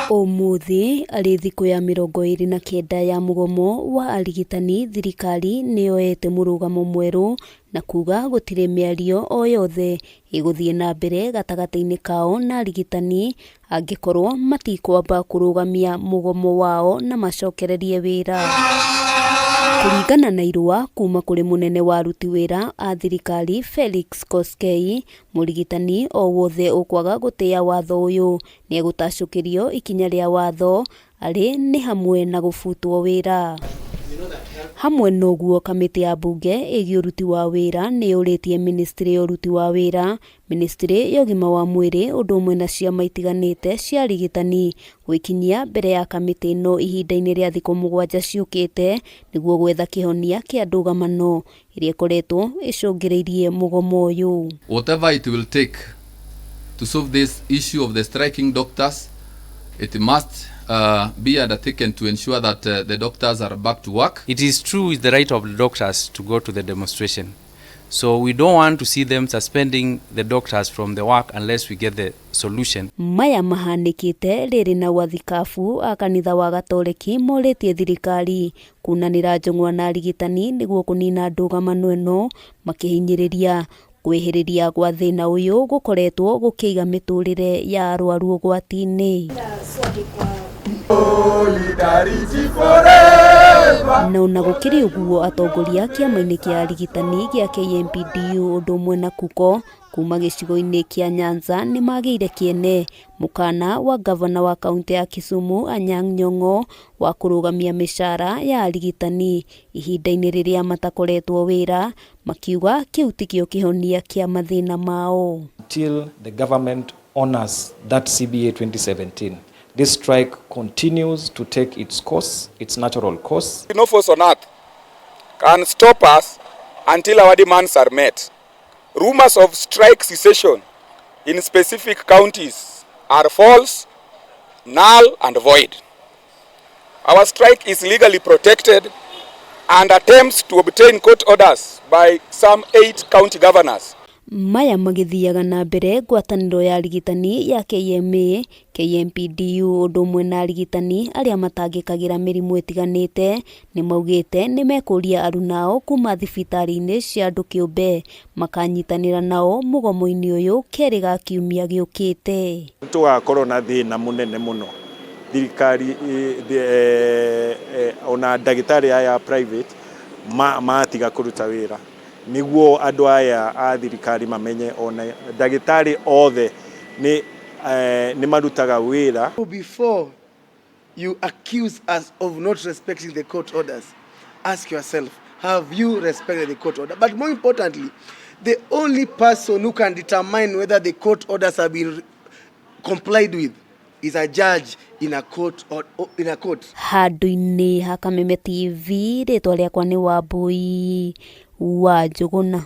Ũmũthĩ arĩ thikũ ya 29 ya mũgomo wa arigitani thirikari nĩyoete mũrũgamo mwerũ na kuga gũtirĩ mĩario o yothe ĩgũthiĩ na mbere gatagatĩ-inĩ kao na arigitani angĩkorwo matikwamba kũrũgamia mũgomo wao na macokererie wĩra. Kũringana na irũa kuma kũrĩ mũnene wa aruti wĩra a thirikari Felix Koskei, mũrigitani o wothe ũkwaga gũtĩa watho ũyũ nĩegũtacũkĩrio ikinya rĩa watho arĩ nĩ hamwe na gũbutwo wĩra. Hamwe na ũguo kamĩtĩ ya mbunge ĩgiĩ ũruti wa wĩra nĩ yũrĩtie ministry ya ũruti wa wĩra, ministry ya ũgima wa mwĩrĩ ũndũ ũmwe na ciama itiganĩte cia arigitani gwĩkinyia mbere ya kamĩtĩ ĩno ihinda-inĩ rĩa thikũ 7 ciũkĩte nĩguo gwetha kĩhonia kĩa ndũgamano ĩrĩa ĩkoretwo ĩcũngĩrĩirie mũgomo ũyũ. Whatever it will take to solve this issue of the striking doctors, it must be undertaken to ensure that the doctors are back to work. It is true it's the right of the doctors to go to the demonstration. So we don't want to see them suspending the doctors from the work unless we get the solution. Maya mahanĩkĩte rĩrĩ na wathikabu a kanitha wa Gatoreki morĩtie thirikari kunanĩra njũng'wa na arigitani nĩguo kũnina ndũgamano ĩno makĩhinyĩrĩria kwĩhĩrĩria gwa thĩna ũyũ gũkoretwo gũkĩiga mĩtũrĩre ya arwaru ũgwati-inĩ. Na ona gũkĩrĩ ũguo atongoria kĩama-inĩ kĩa arigitani gĩa KMPDU ũndũ ũmwe na KUKO kuma gĩcigo-inĩ kĩa Nyanza nĩ magĩire kĩene mũkana wa gavana wa kaunti ya Kisumu Anyang' Nyong'o wa kũrũgamia mĩcara ya arigitani ihinda-inĩ rĩrĩa matakoretwo wĩra makiuga kĩu tikĩo kĩhonia kĩa mathĩna mao. Till the government honors that CBA 2017, this strike continues to take its course, its natural course. No force on earth can stop us until our demands are met. Rumors of strike cessation in specific counties are false, null and void. Our strike is legally protected, and attempts to obtain court orders by some 8 county governors. Maya magĩthiaga na mbere ngwatanĩro ya arigitani ya KMA, KMPDU ũndũ ũmwe na arigitani arĩa matangĩkagĩra mĩrimũ ĩtiganĩte nĩ maugĩte nĩ mekũria arunao kuma thibitarĩ-inĩ cia andũ kĩũmbe makanyitanĩra nao mũgomo-inĩ ũyũ kerĩ ga kiumia gĩũkĩte. Tũgakorwo na thĩna mũnene mũno thirikari ona ndagĩtarĩ aya private matiga kũruta wĩra nĩguo andũ aya a thirikari mamenye ona ndagĩtarĩ othe nĩ marutaga wĩra. Before you accuse us of not respecting the court orders, ask yourself, have you respected the court order? But more importantly, the only person who can determine whether the court orders have been complied with is a judge in a court or in a court. Handũ-inĩ ha Kameme TV, rĩtwa rĩakwa nĩ Wambui wa Njũgũna.